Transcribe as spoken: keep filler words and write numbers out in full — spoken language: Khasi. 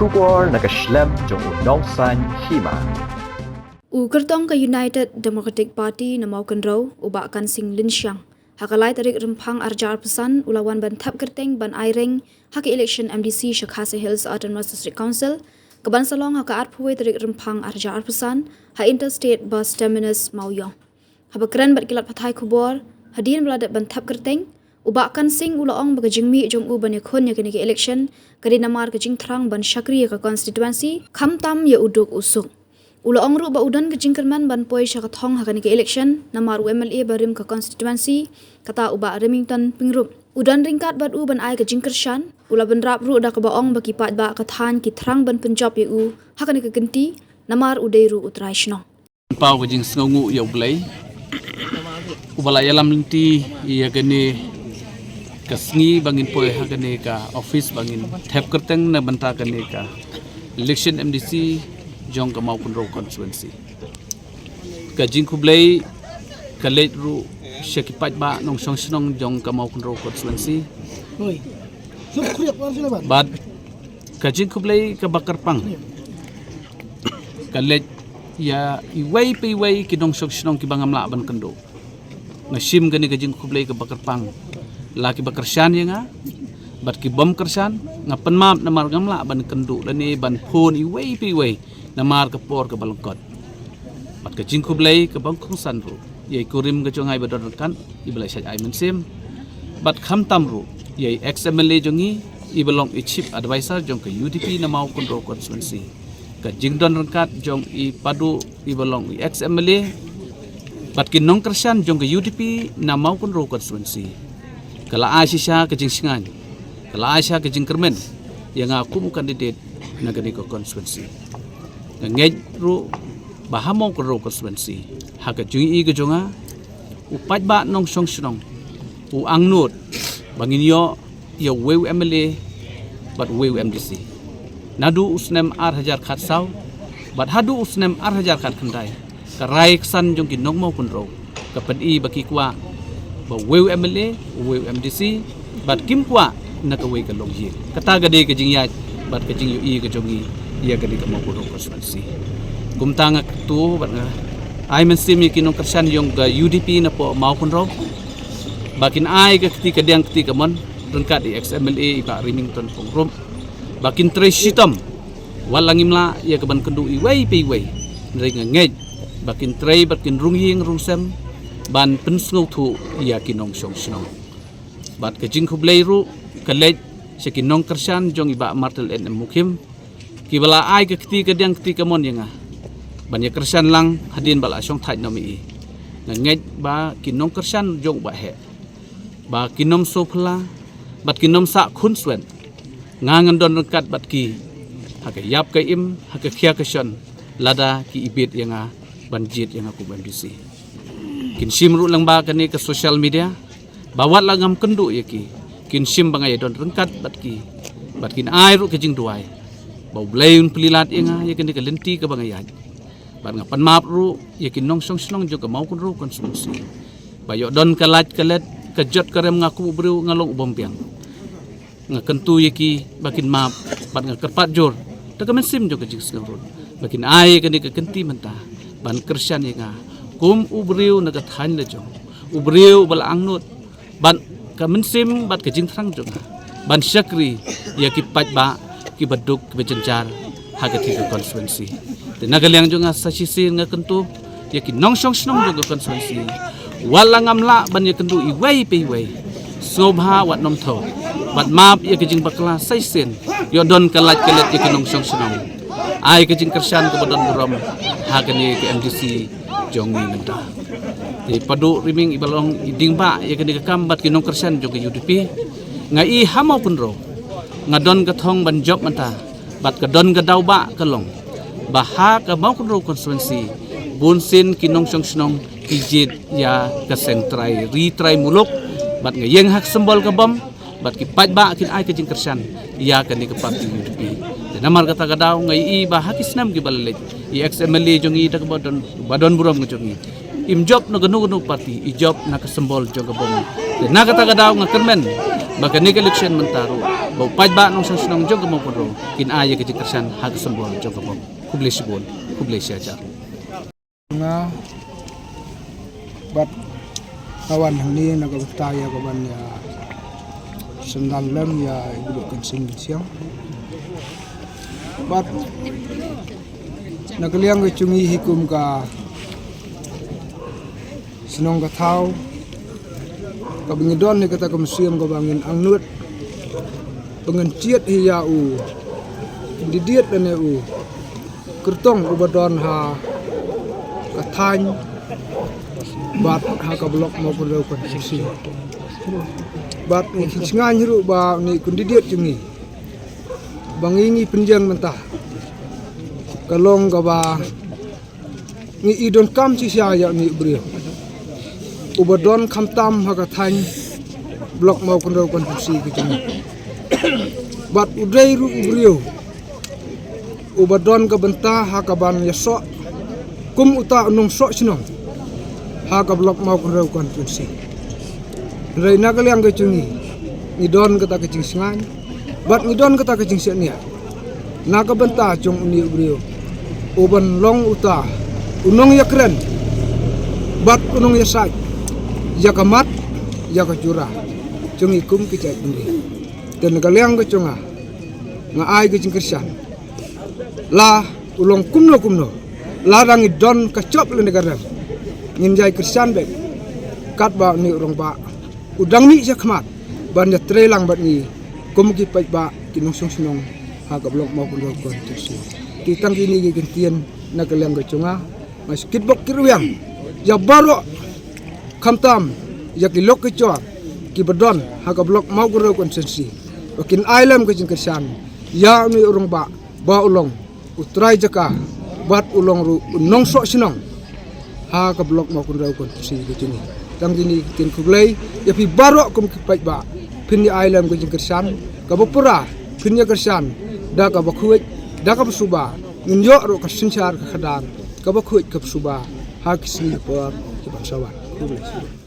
Khubor na ka shlem jong u Nongsaiñ Hima. U kyrtong ka United Democratic Party na Mawkynrew, u Bah Kansing Lynsiang, ha ka lai tarik Rymphang arhajar arphew san u la wan ban thep kyrteng ban aireng ha ka election M D C sha Khasi Hills Autonomous District Council, ka ban sa long ha ka arphew wei tarik Rymphang arhajar arphew san ha Interstate Bus Terminus Mawïong. Haba kren bad ki lad pathai khubor hadien ba la dep ban thep kyrteng, u Bah Kansing u la ong ba ka jingmih jong u ban ïakhun ïa kane ka election ka dei namar ka jingthrang ban shakri ïa ka constituency, khamtam ïa u duk u suk. U la ong ruh ba u don ka jingkyrmen ban poi sha ka thong ha kane ka election namar u M L A barim ka constituency, kata u Bah Remington Pyngrope. U don ryngkat bad u ban ai ka jingkyrshan, u la bynrap ruh da kaba ong ba ki paidbah ka thaiñ ki thrang ban pynjop ïa u ha kane ka kynti namar u dei ruh u trai shnong. Pynpaw ka jingsngewnguh ïa U Blei uba la ïalam lynti ïa kane ka sngi ba ngin poi ha kane ka office ba ngin thep kyrteng na bynta kane ka election M D C jong ka Mawkynrew constituency. Ka jingkhublei ka leit ruh sha ki paidbah nongshong shnong jong ka Mawkynrew constituency. Bad ka jingkhublei kaba kyrpang ka leit ïa iwei pa iwei ki nongshong shnong kiba ngam lah ban kynduh. Nga shim kane ka jingkhublei kaba kyrpang, la kiba kyrshan ïa nga bad ki bym kyrshan. Nga pynmap namar ngam lah ban kynduh lane ban phone iwei pa iwei namar ka por kaba lyngkot. Bad ka jingkhublei kaba kongsan ruh ïa i kurim ka jong nga iba don ryngkat, iba la shait ai mynsiem. Bad khamtam ruh ïa i ex M L A jong ngi iba long i chief advisor jong ka U D P na Mawkynrew constituency. Ka jingdon ryngkat jong i Padu iba long i ex M L A bad ki nongkyrshan jong ka U D P na Mawkynrew constituency ka la ai shisha ka jingshngaiñ, ka la ai shisha ka jingkyrmen ïa nga kum u candidate na kane ka constituency. Nga ngeit ruh ba ha Mawkynrew constituency, ha ka jingïohi ka jong nga, u paidbah nongshong shnong u angnud ba ngin ïoh ïa uwei u M L A bad uwei u M D C. Naduh u snem arhajar khatsaw bad haduh u snem arhajar khatkhyndai, ka rai ksan jong ki nong Mawkynrew ka pyni ba ki kwah ba uwei u M L A, uwei u M D C, bad kim kwah na kawei ka longïing. Kata ka dei ka jingïaid bad ka jingïohi ka jong ngi ïa kane ka Mawkynrew constituency. Kumta nga kyntu bad nga ai mynsiem ïa ki nongkyrshan jong ka U D P na poh Mawkynrew ba kin ai ka kti kadiang kti kamon ryngkat i ex M L A i Bah Remington Pyngrope ba kin trei shitom. Wat la ngim lah ïa ka ban kynduh iwei pa iwei, hynrei nga ngeit ba kin trei bad kin rung ïing rung sem ban pynsngewthuh ïa ki nongshong shnong. Bad ka jingkhublei ruh ka leit sha ki nongkyrshan jong i Bah Martel N M Mukhim kiba la ai ka kti kadiang kti kamon ïa nga ban ïa kyrshan lang hadien ba la shongthait noh ma i. Nga ngeit ba ki nongkyrshan jong u Bah heh ba kin ym sngewphylla bad kin ym sah khunswet. Nga ngan don ryngkat bad ki ha ka ïap ka im, ha ka khia ka shon, lada ki ibit ïa nga ban jied ïa nga kum M D C. Kin shim ruh lyngba kane ka social media ba wat la ngam kynduh ïa ki, kin shim ba nga ïa don ryngkat bad ki bad kin ai ruh ka jingduwai ba U Blei un plie lad ïa nga ïa kane ka lynti kaba nga ïaid. Bad nga pynmap ruh ïa ki nongshong shnong jong ka Mawkynrew constituency ba ïoh don ka lait ka let, ka jot ka rem, nga kum u briew nga long u bym biang. Nga kyntu ïa ki ba kin map bad nga kyrpad jur da ka mynsiem jong ka jingsngew ruh ba kin ai ïa kane ka kynti mynta ban kyrshan ïa nga kum u briew na ka thaiñ la jong, u briew ba la angnud bad ka mynsiem bad ka jingthrang jong nga ban shakri ïa ki paidbah kiba duk kiba jynjar ha kane ka constituency. Te na ka liang jong nga sa shisien nga kyntu ïa ki nongshong shnong jong ka constituency, wat la ngam lah ban ïa kynduh iwei pa iwei, sngewbha wat nym thew bad map ïa ka jingbakla sa shisien. Ïoh don ka lait ka let ïa ki nongshong shnong, ai ka jingkyrshan kaba don burom ha kane ka M D C jong ngi mynta. Te Padu Riming iba long i ding ba ïa kane ka kam bad ki nongkyrshan jong ka U D P, nga i ha Mawkynrew nga don ka thong ban jop mynta bad ka don ka daw ba ka long ba ha ka Mawkynrew constituency bunsien ki nongshong shnong ki jied ïa ka seng trai ri trai muluk bad nga ïeng ha ka symbol ka bom bad ki paidbah kin ai ka jingkyrshan ïa kane ka party U D P. Te namar kata ka daw nga i ba ha ki snem kiba la leit i ex M L A jong ngi da kaba don, ba don burom ka jong ngi, Im jop na kano kano party, i jop na ka symbol jong ka bong. Te na kata ka daw nga kyrmen ba kane ka election mynta ruh, ba u paidbah nongshong shnong jong ka Mawkynrew kin ai ïa ka jingkyrshan ha ka symbol jong ka bong. Khublei shibun, khublei shihajar. Nga bad nga wan hangne na ka bynta ïa ka ban ïa sngewdon lem ïa i Bah Kynsiang. Bad na ka liang ka jong ngi hi kum ka shnong ka thaw, kaba ngi don hi kata ka mynsiem kaba ngin angnud ba ngin jied hi ïa u candidate lane u kyrtong uba don ha ka thaiñ bad ha ka block Mawkynrew constituency. Bad ngi kynshngaiñ ruh ba une u candidate jong ngi ba ngi ngi pynïeng mynta ka long kaba ngi i donkam shisha ïa une u briew uba don khamtam ha ka thaiñ block Mawkynrew constituency ka jong ngi. Bad u dei ruh u briew uba don ka bynta ha ka ban ïasoh kum uta u nongsoh shnong ha ka block Mawkynrew constituency. Hynrei na ka liang ka jong ngi, ngi don kata ka jingshngaiñ bad ngi don kata ka jingshaniah na ka bynta jong une u briew uban long uta u nongïakren bad u nongïasaid ïa ka mat ïa ka jura jong ngi kum ki jaitbynriew. Te na ka liang ka jong nga, nga ai ka jingkyrshan, la u long kumno kumno, lada ngi don ka jop lane ka rem, ngin ïai kyrshan beit katba une u rangbah u dang mih shakhmat ban ïatreilang bad ngi kum ki paidbah ki nongshong shnong ha ka block Mawkynrew constituency. Te tang kine ki kyntien na ka liang ka jong nga. Nga shu kitbok kitrwiang ïa baroh, khamtam ïa ki lok ki jor kiba don ha ka block Mawkynrew constituency, ba kin ai lem ka jingkyrshan ïa une u rangbah ba u long u trai jaka bad u long ruh u nongsoh shnong ha ka block Mawkynrew constituency ka jong ngi. Tang kine ki ktien khublei ïa phi baroh kum ki paidbah, phin ïa ai lem ka jingkyrshan kaba pura, phin ïa kyrshan da kaba khuid da kaba suba. Ngin ïoh ruh ka synshar ka khadar kaba khuid kaba suba ha ki sngi por kiban sa wan. Khublei.